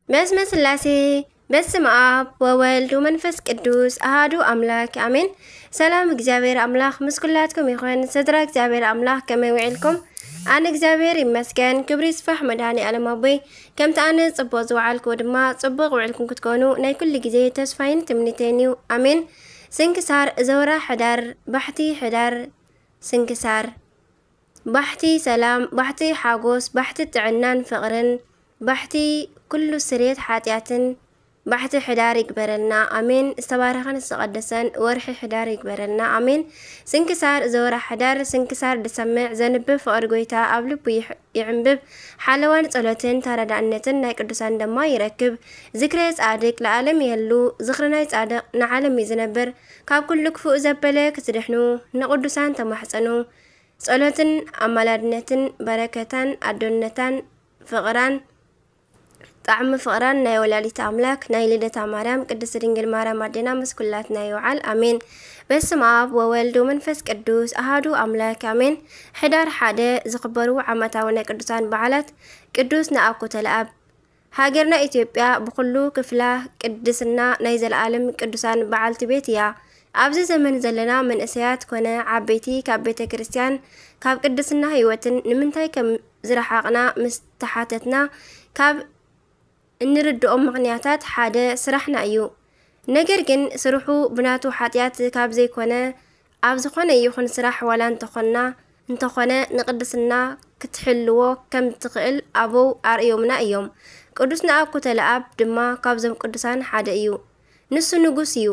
በስመ ስላሴ፣ በስመ ኣብ ወወልድ ወመንፈስ ቅዱስ ኣሃዱ ኣምላክ ኣሜን። ሰላም እግዚኣብሔር ኣምላክ ምስ ኩላትኩም ይኹን። ስድራ እግዚኣብሔር ኣምላክ ከመይ ውዒልኩም? ኣነ እግዚኣብሔር ይመስገን፣ ክብሪ ይስፋሕ መድኃኔ ዓለም ኣቦይ። ከምቲ ኣነ ጽቡቕ ዝወዓልኩዎ ድማ ጽቡቕ ውዒልኩም ክትኮኑ ናይ ኩሉ ግዜ ተስፋይን ትምኒተይን እዩ። ኣሜን። ስንክሳር ዘወራ ሕዳር፣ ባሕቲ ሕዳር። ስንክሳር። ባሕቲ ሰላም፣ ባሕቲ ሓጎስ፣ ባሕቲ ጥዕናን ፍቕርን፣ ባሕቲ ኩሉ ስርየት ሓጢኣትን፣ ባሕቲ ሕዳር ይግበረልና። ኣሜን። ዝተባረኸን ዝተቐደሰን ወርሒ ሕዳር ይግበረልና። ኣሜን። ስንክሳር ዘወራ ሕዳር። ስንክሳር ድሰምዕ ዘንብብ ፍቕሪ ጎይታ ኣብ ልቡ ይሕ-፣ ይዕንብብ። ሓለዋን ጸሎትን ተረዳእነትን ናይ ቅዱሳን ድማ ይረክብ። ዝክረ ጻድቅ ለዓለም ይህሉ። ዝኽሪ ናይ ጻድቅ ንዓለም እዩ ዝነብር። ካብ ኩሉ ክፉእ ዘበለ ክትድሕኑ ንቅዱሳን ተማሕጸኑ። ጸሎትን ኣማላድነትን በረከታን ኣዶነታን ፍቕራን ጣዕሚ ፍቕራን ናይ ወላዲት ኣምላክ ናይ ልደታ ማርያም ቅድስት ድንግል ማርያም ኣዴና ምስ ኩላትና ይውዓል። ኣሜን። በስመ ኣብ ወወልድ ወመንፈስ ቅዱስ ኣሃዱ ኣምላክ ኣሜን። ሕዳር ሓደ ዝኽበሩ ዓመታዊ ናይ ቅዱሳን በዓላት ቅዱስ ነኣኩቶ ለኣብ። ሃገርና ኢትዮጵያ ብኹሉ ክፍላ ቅድስና ናይ ዘለኣለም ቅዱሳን በዓልቲ ቤት እያ። ኣብዚ ዘመን ዘለና መንእሰያት ኮነ ዓበይቲ ካብ ቤተ ክርስቲያን ካብ ቅድስና ህይወትን ንምንታይ ከም ዝረሓቕና ምስ ተሓተትና ካብ እንርድኦም ምኽንያታት ሓደ ስራሕና እዩ። ነገር ግን ስርሑ ብናቱ ሓጢኣት ካብ ዘይኮነ ኣብ ዝኾነ ይኹን ስራሕ ዋላ እንተኾንና እንተኾነ ንቅድስና ክትሕልዎ ከም ትኽእል ኣበው ኣርእዮምና እዮም። ቅዱስ ነኣኩቶ ለኣብ ድማ ካብዞም ቅዱሳን ሓደ እዩ። ንሱ ንጉስ እዩ፣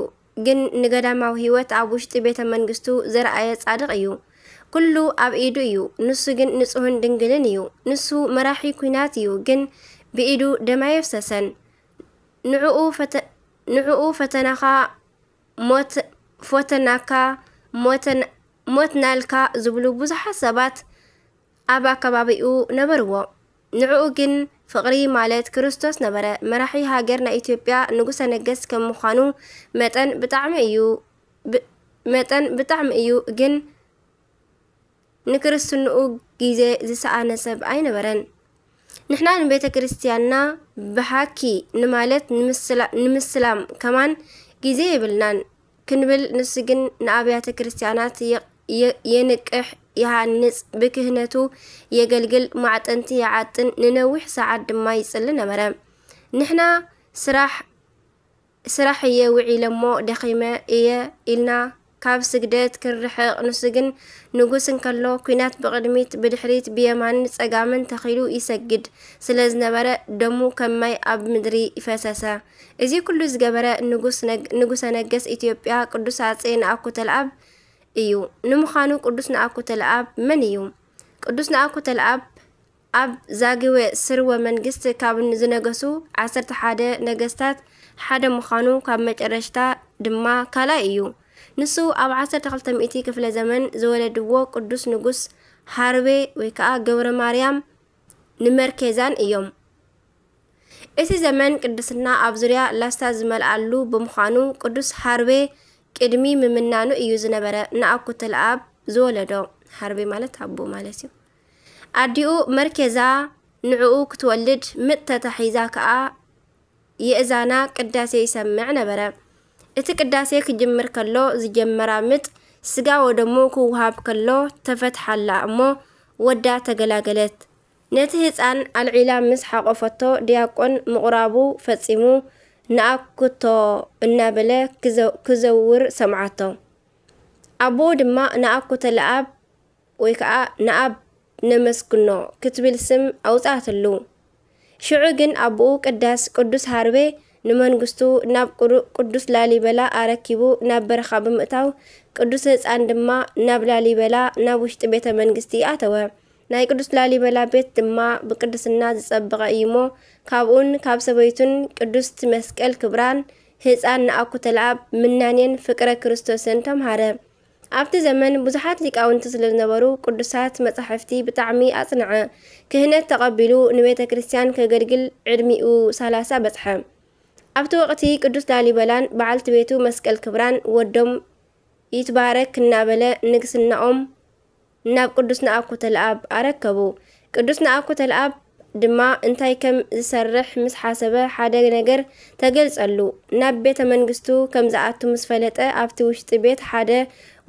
ግን ንገዳማዊ ህይወት ኣብ ውሽጢ ቤተ መንግስቱ ዘርኣየ ጻድቕ እዩ። ኩሉ ኣብ ኢዱ እዩ፣ ንሱ ግን ንጹህን ድንግልን እዩ። ንሱ መራሒ ኲናት እዩ፣ ግን ብኢዱ ደም ኣየፍሰሰን። ንዕኡ ፈተ-፣ ንዕኡ ፈተናኻ ሞት-፣ ፎተናካ፣ ሞተን-፣ ሞትናልካ ዝብሉ ብዙሓት ሰባት ኣብ ኣከባቢኡ ነበርዎ። ንዕኡ ግን ፍቕሪ ማለት ክርስቶስ ነበረ። መራሒ ሃገር ናይ ኢትዮጵያ ንጉሰ ነገስት ከም ምዃኑ መጠን ብጣዕሚ እዩ፣ ብ-፣ መጠን ብጣዕሚ እዩ፣ ግን ንክርስትንኡ ግዜ ዝሰኣነ ሰብ ኣይነበረን። ንሕና ንቤተ ክርስቲያንና ብሓኪ ንማለት ንምስላ-፣ ንምስላም ከማን ግዜ የብልናን ክንብል፣ ንሱ ግን ንኣብያተ ክርስቲያናት የ-፣ የ-፣ የንቅሕ፣ ይሃንጽ፣ ብክህነቱ የገልግል፣ ማዕጠንቲ ይዓጥን፣ ንነዊሕ ሰዓት ድማ ይጽሊ ነበረ። ንሕና ስራሕ፣ ስራሕ እየ ውዒለ እሞ ደኺመ እየ ኢልና ካብ ስግደት ክንርሕቕ፣ ንሱ ግን ንጉስ እንከሎ ኲናት ብቕድሚት ብድሕሪት ብየማንን ጸጋምን ተኺሉ ይሰግድ ስለ ዝነበረ፣ ደሙ ከም ማይ ኣብ ምድሪ ፈሰሰ። እዚ ኩሉ ዝገበረ ንጉስ ነግ-፣ ንጉሰ ነገስት ኢትዮጵያ ቅዱስ ኣጼ ነኣኩቶ ለኣብ እዩ። ንምዃኑ ቅዱስ ነኣኩቶ ለኣብ መን እዩ? ቅዱስ ነኣኩቶ ለኣብ ኣብ ዛግዌ ስርወ መንግስት ካብ ዝነገሱ ዓሰርተ ሓደ ነገስታት ሓደ ምዃኑ፣ ካብ መጨረሽታ ድማ ካልኣይ እዩ። ንሱ ኣብ ዓሰርተ ክልተ ሚእቲ ክፍለ ዘመን ዝወለድዎ ቅዱስ ንጉስ ሃርቤ ወይ ከዓ ገብረ ማርያም ንመርኬዛን እዮም። እቲ ዘመን ቅድስና ኣብ ዙርያ ላስታ ዝመልኣሉ ብምዃኑ፣ ቅዱስ ሃርቤ ቅድሚ ምምናኑ እዩ ዝነበረ ነኣኩቶ ለኣብ ዝወለዶ። ሃርቤ ማለት ኣቦ ማለት እዩ። ኣዲኡ መርኬዛ ንዕኡ ክትወልድ ምጥ ተታሒዛ ከኣ የእዛና ቅዳሴ ይሰምዕ ነበረ። እቲ ቅዳሴ ክጅምር ከሎ ዝጀመራ ምጥ ስጋ ወደሙ ክወሃብ ከሎ ተፈትሓላ እሞ ወዳ ተገላገለት። ነቲ ህጻን ኣልዒላ ምስ ሓቆፈቶ ዲያቆን ምቑራቡ ፈጺሙ ነኣኩቶ እናበለ ክዘ-፣ ክዘውር ሰምዓቶ። ኣቦኡ ድማ ነኣኩቶ ለኣብ ወይ ከኣ ንኣብ ነመስግኖ ክትብል ስም ኣውጽኣትሉ። ሽዑ ግን ኣቦኡ ቅዳስ ቅዱስ ሃርቤ ንመንግስቱ ናብ ቅሩ-፣ ቅዱስ ላሊበላ ኣረኪቡ ናብ በረኻ ብምእታው ቅዱስ ህጻን ድማ ናብ ላሊበላ ናብ ውሽጢ ቤተ መንግስቲ ኣተወ። ናይ ቅዱስ ላሊበላ ቤት ድማ ብቅድስና ዝጸበቐ እዩሞ ካብኡን ካብ ሰበይቱን ቅዱስ መስቀል ክብራን ህጻን ነኣኩቶ ለኣብ ምናኔን ፍቅረ ክርስቶስን ተምሃረ። ኣብቲ ዘመን ብዙሓት ሊቃውንቲ ስለ ዝነበሩ ቅዱሳት መጻሕፍቲ ብጣዕሚ ኣጽንዐ። ክህነት ተቐቢሉ ንቤተ ክርስቲያን ከገልግል ዕድሚኡ ሰላሳ በጽሐ። ኣብቲ ወቕቲ ቅዱስ ላሊበላን በዓልቲ ቤቱ መስቀል ክብራን ወዶም ይትባረክ እናበለ ንግስናኦም ናብ ቅዱስ ነኣኩቶ ለኣብ ኣረከቡ። ቅዱስ ነኣኩቶ ለኣብ ድማ እንታይ ከም ዝሰርሕ ምስ ሓሰበ ሓደ ነገር ተገልጸሉ። ናብ ቤተ መንግስቱ ከም ዝኣቱ ምስ ፈለጠ ኣብቲ ውሽጢ ቤት ሓደ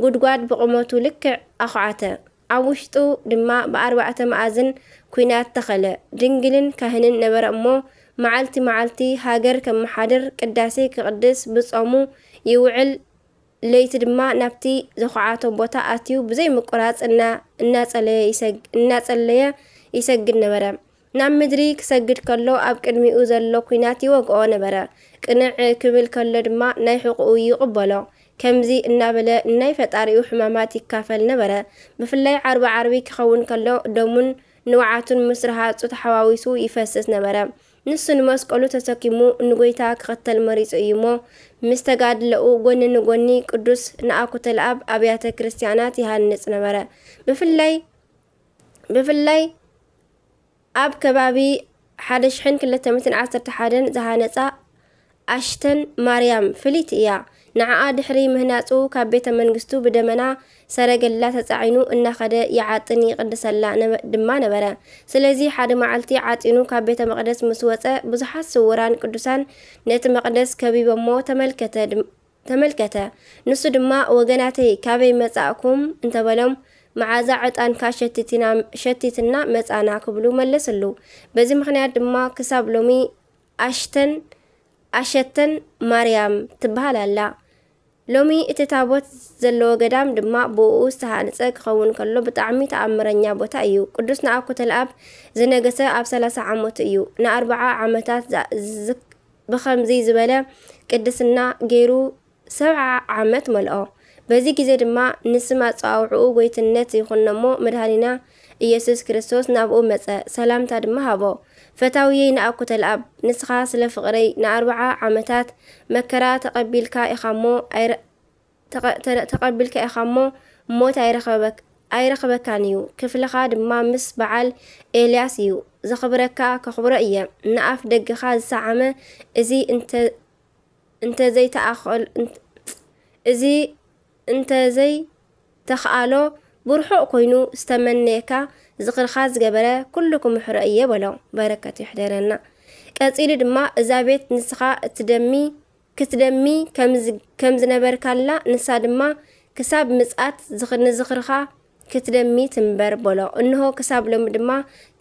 ጉድጓድ ብቑመቱ ልክዕ ኣኹዓተ። ኣብ ውሽጡ ድማ ብኣርባዕተ መኣዝን ኲናት ተኸለ። ድንግልን ካህንን ነበረ እሞ መዓልቲ መዓልቲ ሃገር ከመሓድር፣ ቅዳሴ ክቕድስ፣ ብጾሙ ይውዕል፣ ለይቲ ድማ ናብቲ ዘኹዓቶ ቦታ ኣትዩ ብዘይ ምቁራጽ እና እናጸለየ ይሰግ እናጸለየ ይሰግድ ነበረ። ናብ ምድሪ ክሰግድ ከሎ ኣብ ቅድሚኡ ዘሎ ኲናት ይወግኦ ነበረ። ቅንዕ ክብል ከሎ ድማ ናይ ሕቑኡ ይቕበሎ። ከምዚ እናበለ ናይ ፈጣሪኡ ሕማማት ይካፈል ነበረ። ብፍላይ ዓርቢ ዓርቢ ክኸውን ከሎ ደሙን ንውዓቱን ምስ ረሃጹ ተሓዋዊሱ ይፈስስ ነበረ። ንሱ ንመስቀሉ ተሰኪሙ ንጎይታ ክኸተል መሪጹ እዩ እሞ ምስ ተጋድለኡ ጎኒ ንጎኒ ቅዱስ ንኣኩተለኣብ ኣብያተ ክርስቲያናት ይሃንጽ ነበረ። ብፍላይ ብፍላይ ኣብ ከባቢ ሓደ ሽሕን ክልተ ሚእትን ዓሰርተ ሓደን ዝሃነጻ ኣሽተን ማርያም ፍልይቲ እያ። ንዓኣ ድሕሪ ምህናጹ ካብ ቤተ መንግስቱ ብደመና ሰረገላ ተጻዒኑ እናኸደ ይዓጥን ይቕድሰላ ነበ- ድማ ነበረ። ስለዚ ሓደ መዓልቲ ዓጢኑ ካብ ቤተ መቕደስ ምስ ወጸ ብዙሓት ስውራን ቅዱሳን ነቲ መቕደስ ከቢቦሞ ተመልከተ ድም- ተመልከተ። ንሱ ድማ ወገናተይ ካበይ መጻእኩም እንተበሎም መዓዛ ዕጣንካ ሸቲትና ሸቲትና መጻና ክብሉ መለስሉ። በዚ ምኽንያት ድማ ክሳብ ሎሚ ኣሽተን ኣሸተን ማርያም ትበሃል ኣላ። ሎሚ እቲ ታቦት ዘለዎ ገዳም ድማ ብእኡ ዝተሃንጸ ክኸውን ከሎ ብጣዕሚ ተኣምረኛ ቦታ እዩ። ቅዱስ ነኣኩተለኣብ ዝነገሰ ኣብ ሰላሳ ዓመቱ እዩ። ንኣርብዓ ዓመታት ዝክ ብኸምዚ ዝበለ ቅድስና ገይሩ ሰብዓ ዓመት መልኦ። በዚ ግዜ ድማ ንስም ኣጸዋውዕኡ ጐይትነት ይኹን'ሞ መድኃኒና ኢየሱስ ክርስቶስ ናብኡ መጸ፣ ሰላምታ ድማ ሃቦ። ፈታውየይ ነኣኩተለኣብ፣ ንስኻ ስለ ፍቕረይ ንኣርብዓ ዓመታት መከራ ተቐቢልካ ኢኻ'ሞ ኣይረ ተቐ ተረ ተቐቢልካ ኢኻ'ሞ ሞት ኣይረኸበክ ኣይረኽበካን እዩ። ክፍልኻ ድማ ምስ በዓል ኤልያስ እዩ። ዘኽብረካ ከኽብሮ እየ። ንኣፍ ደገኻ ዝሰዓመ እዚ እንተ እንተዘይተኣኸል እንተ እዚ እንተዘይተኽኣሎ ብርሑቕ ኮይኑ ዝተመነየካ ዝኽርኻ ዝገበረ ኩሉ ክምሕሮ እየ በሎ። በረከቱ ይሕደረና። ቀጺሉ ድማ እዛ ቤት ንስኻ እትደሚ ክትደሚ ከም ዝነበርካላ ንሳ ድማ ክሳብ ምጽኣት ንዝኽርኻ ክትደሚ ትንበር በሎ። እንሆ ክሳብ ሎሚ ድማ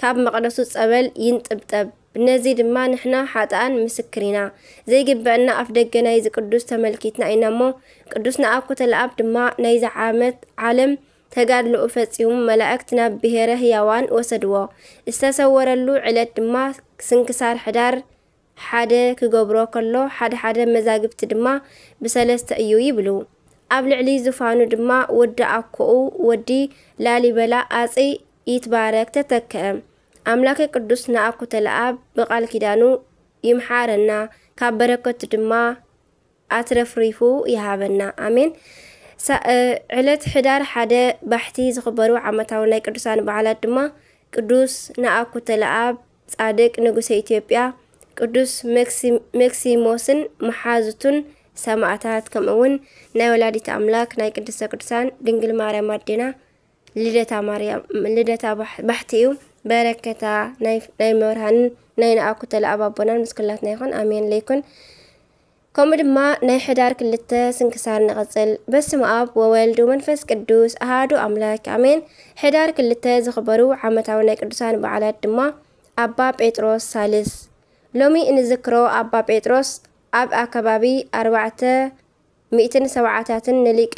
ካብ መቕደሱ ጸበል ይንጥብጠብ። ነዚ ድማ ንሕና ሓጥኣን ምስክር ኢና። ዘይግበአና ኣፍደገ ናይዚ ቅዱስ ተመልኪትና ኢና እሞ፣ ቅዱስ ነኣኩተለኣብ ድማ ናይዚ ዓመት ዓለም ተጋድሎኡ ፈጺሙ መላእክት ናብ ብሔረ ህያዋን ወሰድዎ። ዝተሰወረሉ ዕለት ድማ ስንክሳር ሕዳር ሓደ ክገብሮ ከሎ ሓደ ሓደ መዛግብቲ ድማ ብሰለስተ እዩ ይብሉ። ኣብ ልዕሊ ዙፋኑ ድማ ወዲ ኣኮኡ ወዲ ላሊበላ ኣጼ ይትባረክ ተተክአ። ኣምላከ ቅዱስ ነኣኩተለኣብ ብቃል ኪዳኑ ይምሓረና ካብ በረከቱ ድማ ኣትረፍሪፉ ይሃበና ኣሜን። ዕለት ሕዳር ሓደ ባሕቲ ዝኽበሩ ዓመታዊ ናይ ቅዱሳን በዓላት ድማ ቅዱስ ነኣኩተለኣብ ጻድቅ ንጉሰ ኢትዮጵያ፣ ቅዱስ መክሲሞስን መሓዙቱን ሰማእታት፣ ከምኡ እውን ናይ ወላዲት ኣምላክ ናይ ቅድስተ ቅዱሳን ድንግል ማርያም ኣዴና ልደታ ማርያም ልደታ ባሕቲ እዩ። በረከታ ናይ መብርሃንን ናይ ነኣኩተለኣብ ኣቦናን ምስ ኩላትና ይኹን ኣሜን። ለይኩን ከምኡ ድማ ናይ ሕዳር ክልተ ስንክሳር ንቐጽል። በስመ ኣብ ወወልድ ወመንፈስ ቅዱስ ኣሃዱ ኣምላክ ኣሜን። ሕዳር ክልተ ዝኽበሩ ዓመታዊ ናይ ቅዱሳን በዓላት ድማ ኣባ ጴጥሮስ ሳልስ። ሎሚ እንዝክሮ ኣባ ጴጥሮስ ኣብ ኣከባቢ ኣርባዕተ ሚእትን ሰብዓታትን ንሊቀ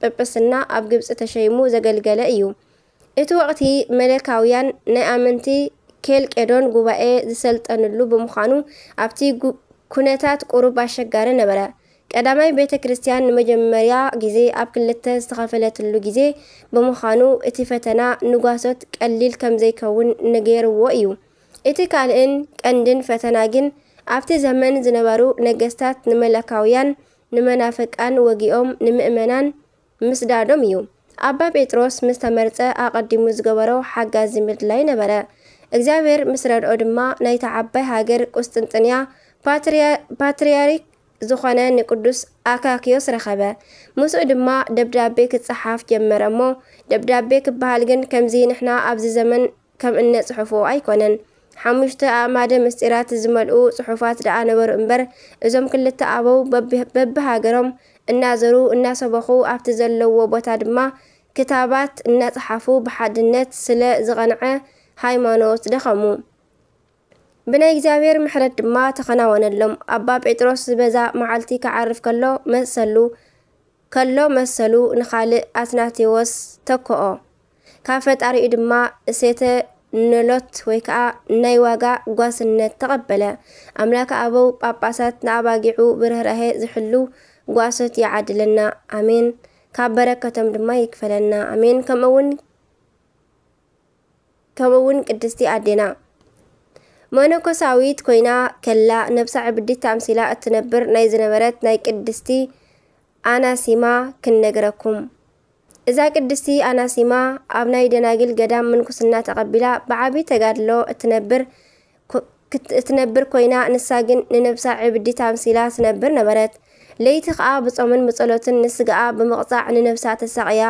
ጵጵስና ኣብ ግብጺ ተሸይሙ ዘገልገለ እዩ። እቲ ወቕቲ መለካውያን ናይ ኣመንቲ ኬልቄዶን ጉባኤ ዝሰልጠንሉ ብምዃኑ ኣብቲ ኩነታት ቁሩብ ኣሸጋሪ ነበረ። ቀዳማይ ቤተ ክርስቲያን ንመጀመርያ ግዜ ኣብ ክልተ ዝተኸፈለትሉ ግዜ ብምዃኑ እቲ ፈተና ንጓሶት ቀሊል ከም ዘይከውን ነገርዎ እዩ። እቲ ካልእን ቀንድን ፈተና ግን ኣብቲ ዘመን ዝነበሩ ነገስታት ንመለካውያን ንመናፍቃን ወጊኦም ንምእመናን ምስዳዶም እዩ። ኣባ ጴጥሮስ ምስ ተመርጸ ኣቐዲሙ ዝገበሮ ሓጋዚ ምድላይ ነበረ። እግዚኣብሔር ምስ ረድኦ ድማ ናይታ ዓባይ ሃገር ቁስጥንጥንያ ፓትርያርክ ዝኾነ ንቅዱስ ኣካክዮስ ረኸበ። ምስኡ ድማ ደብዳቤ ክጸሓፍ ጀመረ እሞ ደብዳቤ ክበሃል ግን ከምዚ ንሕና ኣብዚ ዘመን ከም እነጽሕፎ ኣይኮነን። ሓሙሽተ ኣእማደ ምስጢራት ዝመልኡ ጽሑፋት ደኣ ነበሩ እምበር፣ እዞም ክልተ ኣበው በብ-፣ በብሃገሮም እናዘሩ እናሰበኹ ኣብቲ ዘለዎ ቦታ ድማ ክታባት እናጸሓፉ ብሓድነት ስለ ዝቐንዐ ሃይማኖት ደኸሙ። ብናይ እግዚኣብሔር ምሕረት ድማ ተኸናወነሎም። ኣባ ጴጥሮስ በዛ መዓልቲ ክዓርፍ ከሎ መሰሉ፣ ከሎ መሰሉ ንኻልእ ኣትናቴዎስ ተክኦ። ካብ ፈጣሪኡ ድማ እሴተ ኖሎት ወይ ከዓ ናይ ዋጋ ጓስነት ተቐበለ። ኣምላክ ኣበው ጳጳሳት ንኣባጊዑ ብርህራሄ ዝሕሉ ጓሶት ይዓድለና። ኣሜን። ካብ በረከቶም ድማ ይክፈለና። ኣሜን። ከምኡ እውን፣ ከምኡ እውን ቅድስቲ ኣዴና መነኮሳዊት ኮይና ከላ ነብሳ ዕብዲት ኣምሲላ እትነብር ናይ ዝነበረት ናይ ቅድስቲ ኣናሲማ ክንነግረኩም። እዛ ቅድስቲ ኣናሲማ ኣብ ናይ ደናግል ገዳም ምንኩስና ተቐቢላ ብዓቢ ተጋድሎ እትነብር ኮ-፣ ክት-፣ እትነብር ኮይና፣ ንሳ ግን ንነብሳ ዕብዲት ኣምሲላ ትነብር ነበረት። ለይቲ ኸኣ ብጾምን ብጸሎትን ንስጋኣ ብምቕጻዕ ንነብሳ ተሳቕያ።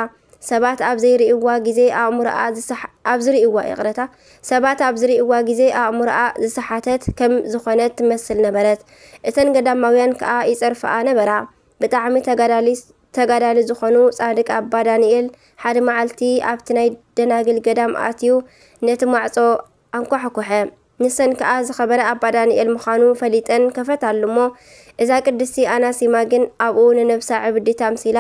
ሰባት ኣብ ዘይርእይዋ ግዜ ኣእምሮኣ ዝሰሓ-፣ ኣብ ዝርእይዋ፣ ይቕረታ፣ ሰባት ኣብ ዝርእይዋ ግዜ ኣእምሮኣ ዝሰሓተት ከም ዝኾነት ትመስል ነበረት። እተን ገዳማውያን ከኣ ይጸርፍኣ ነበራ። ብጣዕሚ ተጋዳሊ-፣ ተጋዳሊ ዝኾኑ ጻድቅ ኣባ ዳንኤል ሓደ መዓልቲ ኣብቲ ናይ ደናግል ገዳም ኣትዩ ነቲ ማዕጾ ኣንኳሕኩሐ። ንሰን ከኣ ዝኸበረ ኣባ ዳንኤል ምዃኑ ፈሊጠን ከፈታሉ እሞ፣ እዛ ቅድስቲ ኣናሲማ ግን ኣብኡ ንነብሳ ዕብዲት ኣምሲላ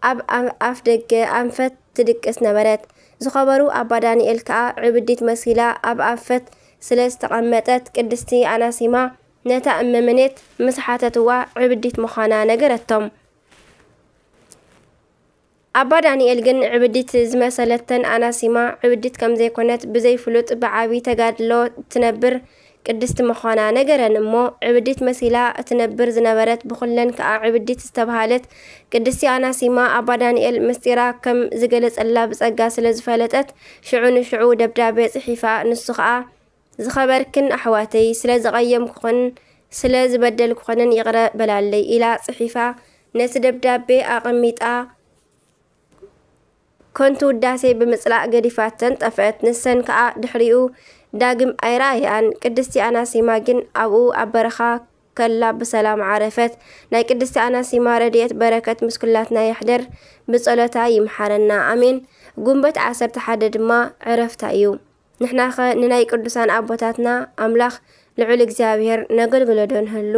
ኣብ ኣፍ-፣ ኣፍ ደገ ኣንፈት ትድቅስ ነበረት። ዝኸበሩ ኣባ ዳንኤል ከኣ ዕብዲት መሲላ ኣብ ኣንፈት ስለ ዝተቐመጠት፣ ቅድስቲ ኣናሲማ ነታ እመመኔት ምስ ሓተትዋ፣ ዕብዲት ምዃና ነገረቶም። ኣባ ዳንኤል ግን ዕብዲት ዝመሰለተን ኣናሲማ ዕብዲት ከም ዘይኮነት ብዘይፍሉጥ ብዓቢ ተጋድሎ ትነብር ቅድስቲ ምዃና ነገረን እሞ፣ ዕብዲት መሲላ እትነብር ዝነበረት ብኹለን ከኣ ዕብዲት ዝተባህለት ቅድስቲ ኣናሲማ ኣባ ዳንኤል ምስጢራ ከም ዝገለጸላ ብጸጋ ስለ ዝፈለጠት፣ ሽዑ ንሽዑ ደብዳቤ ጽሒፋ፣ ንሱ ኸኣ፣ "ዝኸበርክን ኣሕዋተይ፣ ስለ ዘቐየምኩኽን ስለ ዝበደልኩኽንን ይቕረ በላለይ" ኢላ ጽሒፋ ነቲ ደብዳቤ ኣቐሚጣ፣ ከንቱ ውዳሴ ብምጽላእ ገዲፋተን ጠፍአት። ንሰን ከኣ ድሕሪኡ ዳግም ኣይረኣያን። ቅድስቲ ኣናሲማ ግን ኣብኡ ኣብ በረኻ ከላ ብሰላም ዓረፈት። ናይ ቅድስቲ ኣናሲማ ረድኤት በረከት ምስ ኩላትና ይሕደር፣ ብጸሎታ ይምሓረና። ኣሜን። ጉንበት ዓሰርተ ሓደ ድማ ዕረፍታ እዩ። ንሕናኸ ንናይ ቅዱሳን ኣቦታትና ኣምላኽ ልዑል እግዚኣብሔር ነገልግሎ ዶ ንህሉ?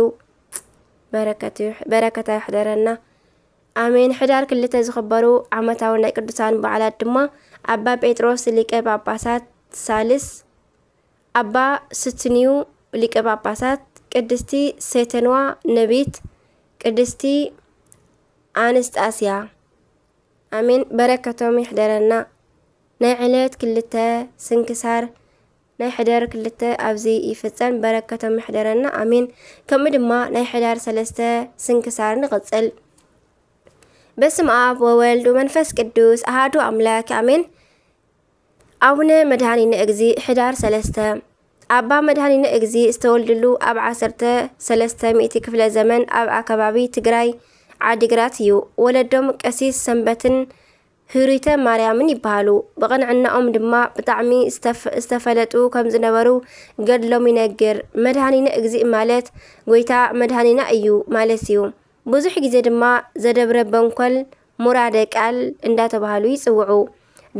በረከቱ ይሕ-፣ በረከታ ይሕደረና። ኣሜን። ሕዳር ክልተ ዝኽበሩ ዓመታዊ ናይ ቅዱሳን በዓላት ድማ ኣባ ጴጥሮስ ሊቀ ጳጳሳት ሳልስ፣ ኣባ ስትንዩ ሊቀ ጳጳሳት፣ ቅድስቲ ሴተንዋ ነቢት፣ ቅድስቲ ኣንስጣስያ። ኣሜን። በረከቶም ይሕደረና። ናይ ዕለት ክልተ ስንክሳር ናይ ሕዳር ክልተ ኣብዚ ይፍጸም። በረከቶም ይሕደረና። ኣሜን። ከምኡ ድማ ናይ ሕዳር ሰለስተ ስንክሳር ንቕጽል። በስመ ኣብ ወወልድ ወመንፈስ ቅዱስ ኣሃዱ ኣምላክ ኣሜን። ኣቡነ መድኃኒነ እግዚእ ሕዳር ሰለስተ። ኣባ መድኃኒነ እግዚእ ዝተወልድሉ ኣብ ዓሰርተ ሰለስተ ሚእቲ ክፍለ ዘመን ኣብ ኣከባቢ ትግራይ ዓዲግራት እዩ። ወለዶም ቀሲስ ሰንበትን ህሩይተ ማርያምን ይበሃሉ። ብቕንዕናኦም ድማ ብጣዕሚ ዝተፍ-፣ ዝተፈለጡ ከም ዝነበሩ ገድሎም ይነግር። መድኃኒነ እግዚእ ማለት ጎይታ መድኃኒና እዩ ማለት እዩ። ብዙሕ ግዜ ድማ ዘደብረ በንኮል ሙራደ ቃል እንዳተባሃሉ ይጽውዑ።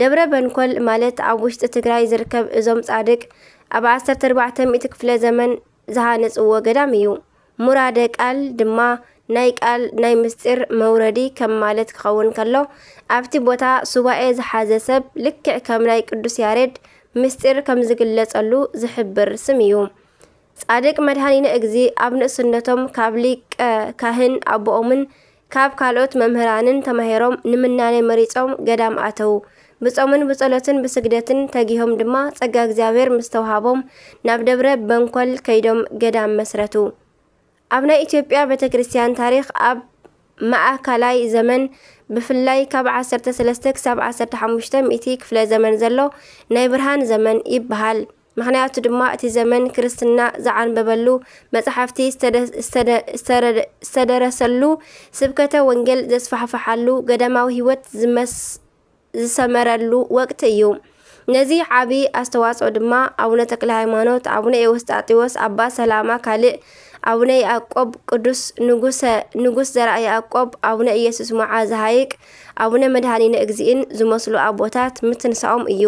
ደብረ በንኮል ማለት ኣብ ውሽጢ ትግራይ ዝርከብ እዞም ጻድቅ ኣብ ዓሰርተ ኣርባዕተ ሚእቲ ክፍለ ዘመን ዝሃነጽዎ ገዳም እዩ። ሙራደ ቃል ድማ ናይ ቃል ናይ ምስጢር መውረዲ ከም ማለት ክኸውን ከሎ፣ ኣብቲ ቦታ ሱባኤ ዝሓዘ ሰብ ልክዕ ከም ናይ ቅዱስ ያሬድ ምስጢር ከም ዝግለጸሉ ዝሕብር ስም እዩ። ጻድቅ መድኃኒነ እግዚእ ኣብ ንእስነቶም ካብ ሊቀ ካህን ኣቦኦምን ካብ ካልኦት መምህራንን ተማሂሮም ንምናኔ መሪጾም ገዳም ኣተዉ። ብጾምን ብጸሎትን ብስግደትን ተጊሆም ድማ ጸጋ እግዚኣብሔር ምስ ተውሃቦም ናብ ደብረ በንኮል ከይዶም ገዳም መስረቱ። ኣብ ናይ ኢትዮጵያ ቤተ ክርስቲያን ታሪኽ ኣብ ማእከላይ ዘመን ብፍላይ ካብ ዓሰርተ ሰለስተ ክሳብ ዓሰርተ ሓሙሽተ ሚእቲ ክፍለ ዘመን ዘሎ ናይ ብርሃን ዘመን ይበሃል። ምኽንያቱ ድማ እቲ ዘመን ክርስትና ዝዓንበበሉ፣ መጻሕፍቲ ዝተደ-፣ ዝተደ-፣ ዝተረደ-፣ ዝተደረሰሉ፣ ስብከተ ወንጌል ዘስፋሕፍሓሉ፣ ገዳማዊ ህይወት ዝመስ-፣ ዝሰመረሉ ወቅቲ እዩ። ነዚ ዓቢ ኣስተዋጽኦ ድማ ኣቡነ ተክለ ሃይማኖት፣ ኣቡነ ኤዎስጣቴዎስ፣ ኣባ ሰላማ ካልእ፣ ኣቡነ ያዕቆብ ቅዱስ፣ ንጉሰ-፣ ንጉስ ዘርኣ ያዕቆብ፣ ኣቡነ ኢየሱስ ሞዓ ዘሃይቅ፣ ኣቡነ መድኃኒነ እግዚእን ዝመስሉ ኣቦታት ምትንሳኦም እዩ።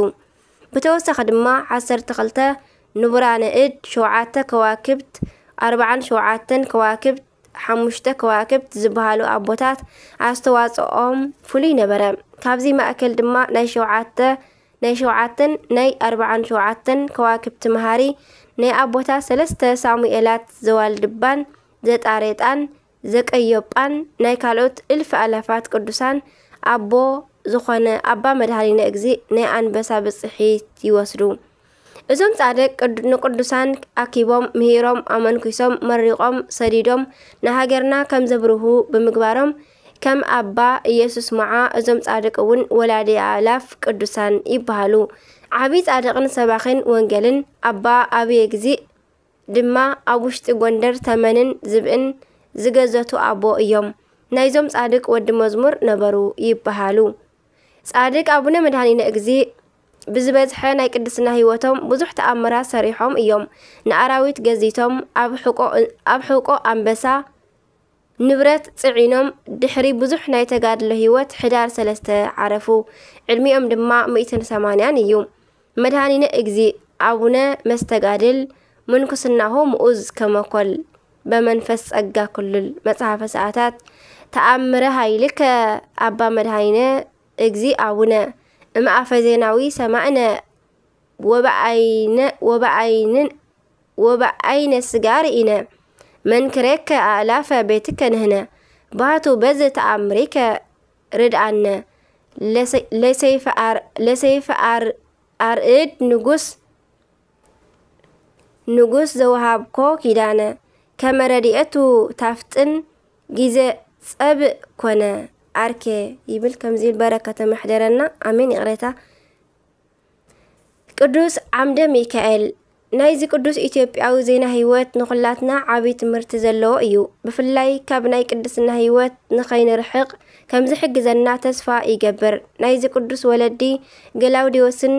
ብተወሳኺ ድማ ዓሰርተ ክልተ ንቡራነ እድ፣ ሸውዓተ ከዋክብት፣ ኣርባዓን ሸውዓተን ከዋክብት፣ ሓሙሽተ ከዋክብት ዝበሃሉ ኣቦታት ኣስተዋጽኦም ፍሉይ ነበረ። ካብዚ ማእከል ድማ ናይ ሸውዓተ ናይ ሸውዓተን ናይ ኣርባዓን ሸውዓተን ከዋክብቲ መሃሪ ናይ ኣቦታት ሰለስተ ሳሙኤላት ዘዋልድባን ዘጣሬጣን ዘቀዮጳን ናይ ካልኦት እልፍ ኣላፋት ቅዱሳን ኣቦ ዝኾነ ኣባ መድኃኒነ እግዚእ ናይ ኣንበሳ ብጽሒት ይወስዱ። እዞም ጻድቅ ቅዱ-፣ ንቅዱሳን ኣኪቦም፣ ምሂሮም፣ ኣመንኪሶም፣ መሪቖም፣ ሰዲዶም፣ ንሃገርና ከም ዘብርሁ ብምግባሮም፣ ከም ኣባ ኢየሱስ ሞዓ እዞም ጻድቅ እውን ወላዲ ኣእላፍ ቅዱሳን ይበሃሉ። ዓቢ ጻድቕን ሰባኺን ወንጌልን ኣባ ኣብየ እግዚእ ድማ ኣብ ውሽጢ ጎንደር ተመንን ዝብእን ዝገዘቱ ኣቦ እዮም። ናይዞም ጻድቅ ወዲ መዝሙር ነበሩ ይበሃሉ። ጻድቅ ኣቡነ መድኃኒነ እግዚእ ብዝበዝሐ ናይ ቅድስና ህይወቶም ብዙሕ ተኣምራት ሰሪሖም እዮም። ንኣራዊት ገዚቶም፣ ኣብ ሕቆ፣ ኣብ ሕቆ ኣንበሳ ንብረት ጽዒኖም፣ ድሕሪ ብዙሕ ናይ ተጋድሎ ህይወት ሕዳር ሰለስተ ዓረፉ። ዕድሚኦም ድማ ሚእትን ሰማንያን እዩ። መድኃኒነ እግዚእ ኣቡነ መስተጋድል ምንኩስናሁ ምኡዝ ከመኮል በመንፈስ ጸጋ ክሉል መጽሐፈ ሰዓታት ተኣምረ ኃይልከ ኣባ መድኃኒነ እግዚእ ኣቡነ እምኣፈ ዜናዊ ሰማዕነ ወበኣይነ፣ ወበኣይንን፣ ወበኣይነ ስጋ ርኢነ መንክሬከ ኣእላፈ ቤትከ ንህነ ባህቱ በዝ ተኣምሪከ ርድኣነ ለሰ-፣ ለሰይፈ ኣር-፣ ለሰይፈ ኣር-፣ ኣርእድ ንጉስ፣ ንጉስ ዘውሃብኮ ኪዳነ ከመ ረድኤቱ ታፍጥን ጊዜ ጸብእ ኮነ ኣርኬ ይብል። ከምዚ በረከተ መሕደረና። ኣሜን። ይቕሬታ። ቅዱስ ዓምደ ሚካኤል። ናይዚ ቅዱስ ኢትዮጵያዊ ዜና ህይወት ንኹላትና ዓቢ ትምህርቲ ዘለዎ እዩ። ብፍላይ ካብ ናይ ቅድስና ህይወት ንኸይንርሕቕ ከም ዝሕግዘና ተስፋ ይገብር። ናይዚ ቅዱስ ወለዲ ገላውዴዎስን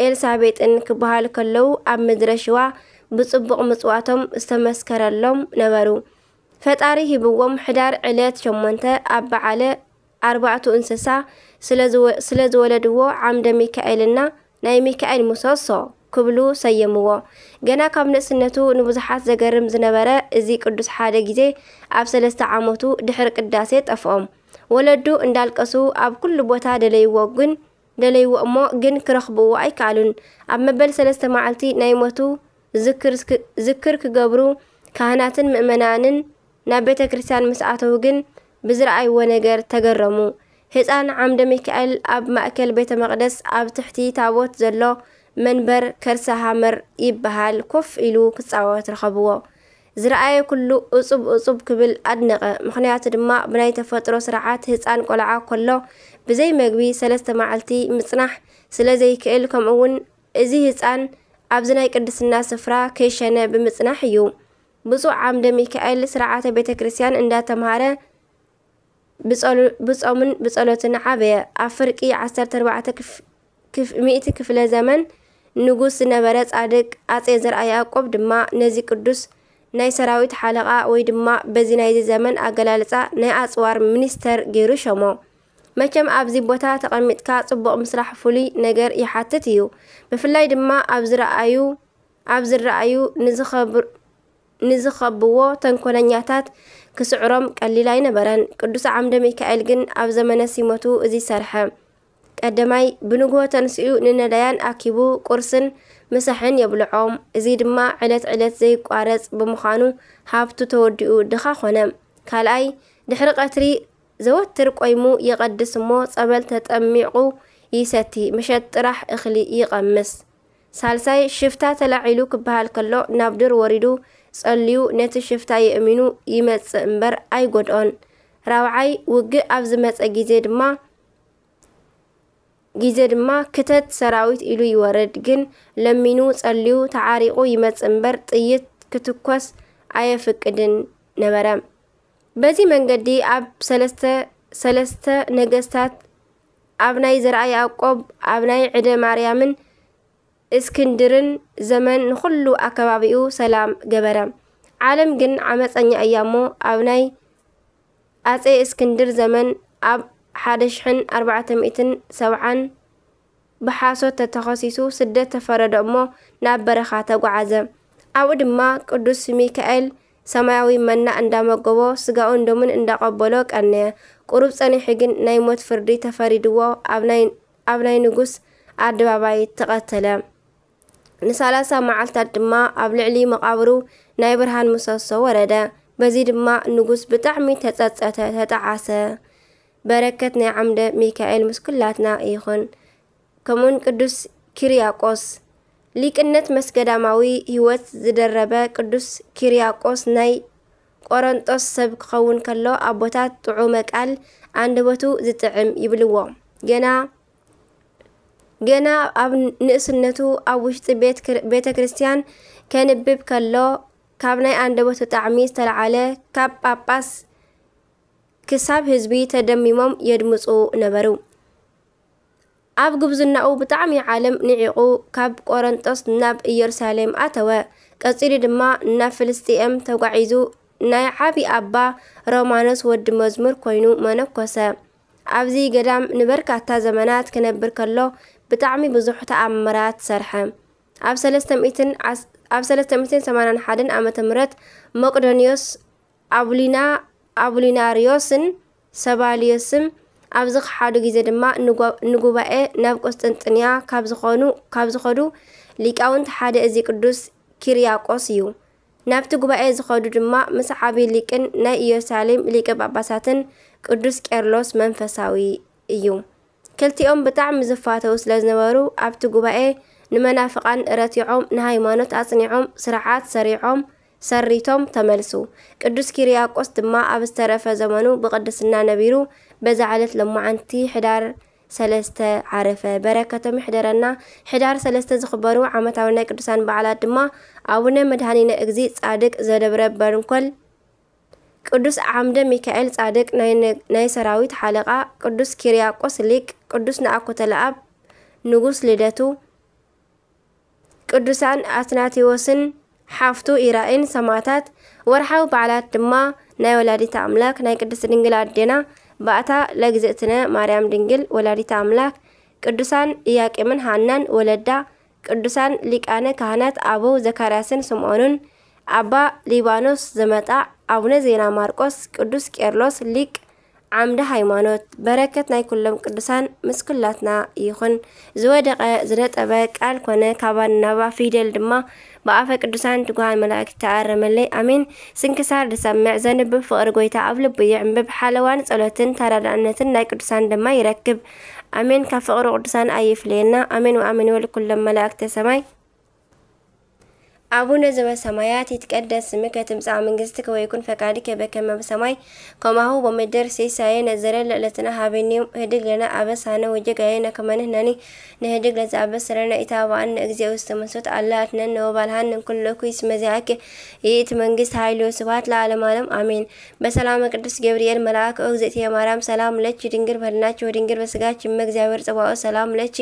ኤልሳቤጥን ክበሃል ከለዉ ኣብ ምድረ ሽዋ ብጽቡቕ ምጽዋቶም ዝተመስከረሎም ነበሩ። ፈጣሪ ሂብዎም ሕዳር ዕለት ሸሞንተ ኣብ በዓለ ኣርባዕቱ እንስሳ ስለ ዝወ-፣ ስለ ዝወለድዎ ዓምደ ሚካኤልና ናይ ሚካኤል ምሰሶ ክብሉ ሰየምዎ። ገና ካብ ንእስነቱ ንብዙሓት ዘገርም ዝነበረ እዚ ቅዱስ ሓደ ግዜ ኣብ ሰለስተ ዓመቱ ድሕሪ ቅዳሴ ጠፍኦም። ወለዱ እንዳልቀሱ ኣብ ኩሉ ቦታ ደለይዎ ግን ደለይዎ እሞ ግን ክረኽብዎ ኣይከኣሉን። ኣብ መበል ሰለስተ መዓልቲ ናይ ሞቱ ዝክር፣ ዝክር ክገብሩ ካህናትን ምእመናንን ናብ ቤተ ክርስቲያን ምስ ኣተዉ ግን ብዝረኣይዎ ነገር ተገረሙ። ህፃን ዓምደ ሚካኤል ኣብ ማእከል ቤተ መቕደስ ኣብ ትሕቲ ታቦት ዘሎ መንበር ከርሰ ሃመር ይበሃል ኮፍ ኢሉ ክፃወት ረኸብዎ። ዝረኣየ ኩሉ እጹብ እጹብ ክብል ኣድነቐ። ምኽንያቱ ድማ ብናይ ተፈጥሮ ስርዓት ህፃን ቆልዓ ኮሎ ብዘይ መግቢ ሰለስተ መዓልቲ ምጽናሕ ስለ ዘይክእል፣ ከምኡ እውን እዚ ህፃን ኣብዚ ናይ ቅድስና ስፍራ ከይሸነ ብምጽናሕ እዩ። ብፁዕ ዓምደ ሚካኤል ስርዓተ ቤተ ክርስቲያን እንዳተምሃረ ብጸሎ-፣ ብጾምን ብጸሎትን ዓበየ። ኣብ ፍርቂ ዓሰርተ ኣርባዕተ ክፍ-፣ ክፍ-፣ ሚእቲ ክፍለ ዘመን ንጉስ ዝነበረ ጻድቅ ኣጼ ዘርኣ ያዕቆብ ድማ ነዚ ቅዱስ ናይ ሰራዊት ሓለቓ ወይ ድማ በዚ ናይዚ ዘመን ኣገላልጻ ናይ ኣጽዋር ሚኒስተር ገይሩ ሸሞ። መቸም ኣብዚ ቦታ ተቐሚጥካ ጽቡቕ ምስራሕ ፍሉይ ነገር ይሓትት እዩ። ብፍላይ ድማ ኣብ ዝረኣዩ፣ ኣብ ዝረኣዩ ንዝኸብር-፣ ንዝኸብዎ ተንኮለኛታት ክስዕሮም ቀሊል ኣይነበረን። ቅዱስ ዓምደ ሚካኤል ግን ኣብ ዘመነ ሲመቱ እዚ ሰርሐ። ቀዳማይ፣ ብንግሆ ተንሲኡ ንነዳያን ኣኪቡ ቁርስን ምሳሕን የብልዖም። እዚ ድማ ዕለት ዕለት ዘይቋረጽ ብምዃኑ ሃብቱ ተወዲኡ ድኻ ኾነ። ካልኣይ፣ ድሕሪ ቀትሪ ዘወትር ቆይሙ ይቐድስ እሞ ጸበል ተጠሚቑ ይሰቲ፣ ምሸት ጥራሕ እኽሊ ይቐምስ። ሳልሳይ፣ ሽፍታ ተላዒሉ ክበሃል ከሎ ናብ ዱር ወሪዱ ጸልዩ ነቲ ሽፍታ የእሚኑ ይመጽእ እምበር ኣይጎድኦን። ራብዓይ፣ ውግእ ኣብ ዝመጸ ግዜ ድማ፣ ግዜ ድማ ክተት ሰራዊት ኢሉ ይወርድ፣ ግን ለሚኑ ጸልዩ ተዓሪቑ ይመጽእ እምበር ጥይት ክትኮስ ኣየፍቅድን ነበረ። በዚ መንገዲ ኣብ ሰለስተ፣ ሰለስተ ነገስታት ኣብ ናይ ዘርኣ ያዕቆብ፣ ኣብ ናይ ዕደ ማርያምን እስክንድርን ዘመን ንኹሉ ኣከባቢኡ ሰላም ገበረ። ዓለም ግን ዓመፀኛ እያ እሞ ኣብ ናይ ኣጼ እስክንድር ዘመን ኣብ ሓደ ሽሕን ኣርባዕተ ሚእትን ሰብዓን ብሓሶት ተተኸሲሱ ስደት ተፈረዶ እሞ ናብ በረኻ ተጓዓዘ። ኣብኡ ድማ ቅዱስ ሚካኤል ሰማያዊ መና እንዳመገቦ ስጋኡን ደሙን እንዳቐበሎ ቀነየ። ቁሩብ ጸኒሑ ግን ናይ ሞት ፍርዲ ተፈሪድዎ ኣብ ናይ ኣብ ናይ ንጉስ ኣደባባይ ተቐተለ። ንሳላሳ መዓልታት ድማ ኣብ ልዕሊ መቓብሩ ናይ ብርሃን ምሰሶ ወረደ። በዚ ድማ ንጉስ ብጣዕሚ ተጸጸተ፣ ተጠዓሰ። በረከት ናይ ዓምደ ሚካኤል ምስ ኩላትና ይኹን። ከምኡን ቅዱስ ኪርያቆስ ሊቅነት ምስ ገዳማዊ ህይወት ዝደረበ ቅዱስ ኪርያቆስ ናይ ቆረንጦስ ሰብ ክኸውን ከሎ ኣቦታት ጥዑመ ቃል ኣንደበቱ ዝጥዕም ይብልዎ። ገና ገና ኣብ ንእስነቱ ኣብ ውሽጢ ቤት ክር- ቤተ ክርስቲያን ከንብብ ከሎ ካብ ናይ ኣንደበቱ ጣዕሚ ዝተለዓለ ካብ ጳጳስ ክሳብ ህዝቢ ተደሚሞም የድምፁ ነበሩ። ኣብ ጉብዝናኡ ብጣዕሚ ዓለም ንዒቑ ካብ ቆረንጦስ ናብ ኢየሩሳሌም ኣተወ። ቀጺሉ ድማ ናብ ፍልስጥኤም ተጓዒዙ ናይ ዓቢ ኣባ ሮማኖስ ወዲ መዝሙር ኮይኑ መነኮሰ። ኣብዚ ገዳም ንበርካታ ዘመናት ክነብር ከሎ ብጣዕሚ ብዙሕ ተኣምራት ሰርሐ። ኣብ ሰለስተ ሚእትን ዓስ- ኣብ ሰለስተ ሚእትን ሰማንያን ሓደን ዓመተ ምህረት መቅዶንዮስ ኣቡሊና ኣቡሊናርዮስን ሰባልዮስም ኣብዚ ክሓዱ ግዜ ድማ ንጓ- ንጉባኤ ናብ ቆስጥንጥንያ ካብ ዝኾኑ ካብ ዝኸዱ ሊቃውንት ሓደ እዚ ቅዱስ ኪርያቆስ እዩ። ናብቲ ጉባኤ ዝኸዱ ድማ ምስ ዓቢ ሊቅን ናይ ኢየሩሳሌም ሊቀ ጳጳሳትን ቅዱስ ቄርሎስ መንፈሳዊ እዩ። ክልቲኦም ብጣዕሚ ዝፋተው ስለ ዝነበሩ ኣብቲ ጉባኤ ንመናፍቃን ረቲዖም ንሃይማኖት ኣጽኒዖም ስርዓት ሰሪዖም ሰሪቶም ተመልሱ። ቅዱስ ኪርያቆስ ድማ ኣብ ዝተረፈ ዘመኑ ብቅድስና ነቢሩ በዛ ዕለት ለማዓንቲ ሕዳር ሰለስተ ዓረፈ። በረከቶም ይሕደረና። ሕዳር ሰለስተ ዝኽበሩ ዓመታዊ ናይ ቅዱሳን በዓላት ድማ ኣቡነ መድኃኒነ እግዚእ ጻድቅ ዘደብረ በንኮል፣ ቅዱስ ዓምደ ሚካኤል ጻድቅ ናይ ነ- ናይ ሰራዊት ሓለቃ፣ ቅዱስ ኪርያቆስ ሊቅ፣ ቅዱስ ነኣኩቶ ለኣብ ንጉስ ልደቱ፣ ቅዱሳን ኣትናቴዎስን ሓፍቱ ኢራኢን ሰማዕታት። ወርሓዊ በዓላት ድማ ናይ ወላዲተ ኣምላክ ናይ ቅድስት ድንግል ኣዴና ባእታ ለግዝእትነ ማርያም ድንግል ወላዲተ ኣምላክ፣ ቅዱሳን ኢያቄምን ሃናን ወለዳ፣ ቅዱሳን ሊቃነ ካህናት ኣበው ዘካርያስን ስምዖንን፣ ኣባ ሊባኖስ ዘመጣዕ፣ ኣቡነ ዜና ማርቆስ፣ ቅዱስ ቄርሎስ ሊቅ ዓምደ ሃይማኖት። በረከት ናይ ኩሎም ቅዱሳን ምስ ኩላትና ይኹን። ዝወደቀ ዝነጠበ ቃል ኮነ ካባ ንናባ ፊደል ድማ ብኣፈ ቅዱሳን ትጉሃን መላእክት ተኣረመለይ። ኣሜን። ስንክሳር ዝሰምዕ ዘንብብ ፍቕሪ ጎይታ ኣብ ልቡ ይዕንብብ። ሓለዋን ጸሎትን ተራዳእነትን ናይ ቅዱሳን ድማ ይረክብ። ኣሜን። ካብ ፍቕሪ ቅዱሳን ኣይፍለየና። ኣሜን ወኣሜን። ወልኩሎም መላእክተ ሰማይ ኣቡነ ዘበሰማያት ይትቀደስ ስምከ ትምጻእ መንግስትከ ወይኩን ፈቃድከ በከመ በሰማይ ከማሁ በምድር። ሲሳየነ ዘለለ ዕለትነ ሀበነ ዮም ህድግ ለነ አበሳነ ወጌጋየነ ከመ ንሕነኒ ንህድግ ለዘአበሰ ለነ። ኢታብአነ እግዚኦ ውስተ መንሱት አላ አድነነ ወባልሃነ እምኩሉ እኩይ እስመ ዚአከ ይእቲ መንግስት ኃይል ወስብሐት ለዓለመ ዓለም አሜን። በሰላመ ቅዱስ ገብርኤል መልአክ ኦ እግዝእትየ ማርያም ሰላም ለኪ ድንግል በህልናኪ ወድንግል በስጋኪ እመ እግዚአብሔር ጸባኦት ሰላም ለኪ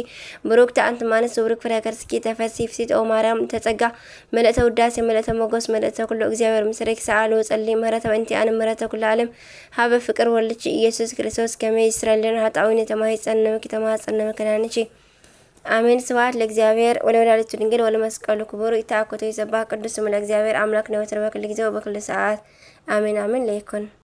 ብሩክት አንቲ እም አንስት ወብሩክ ፍሬ ከርስኪ ተፈሲ ፍሲት ኦ ማርያም ተጸጋ ምልእተ ውዳሴ ምልእተ ሞገስ ምልእተ ኩሉ እግዚአብሔር ምስሌኪ ሰአሊ ወጸሊ ምህረተ በእንቲአነ ምህረተ ኩሉ ዓለም ሀበ ፍቅር ወልድኪ ኢየሱስ ክርስቶስ ከመ ይስረልና ኃጣውኢነ ተማሂጸነምኪ ተማጸነምኪ ናንቺ። አሜን። ስብሐት ለእግዚአብሔር ወለወላዲቱ ድንግል ወለመስቀሉ ክቡር። ይትአኮቶ ይትባረክ ቅዱስ ስሙ ለእግዚአብሔር አምላክ ነወትር በክል ጊዜ ወበክል ሰዓት አሜን አሜን ለይኩን።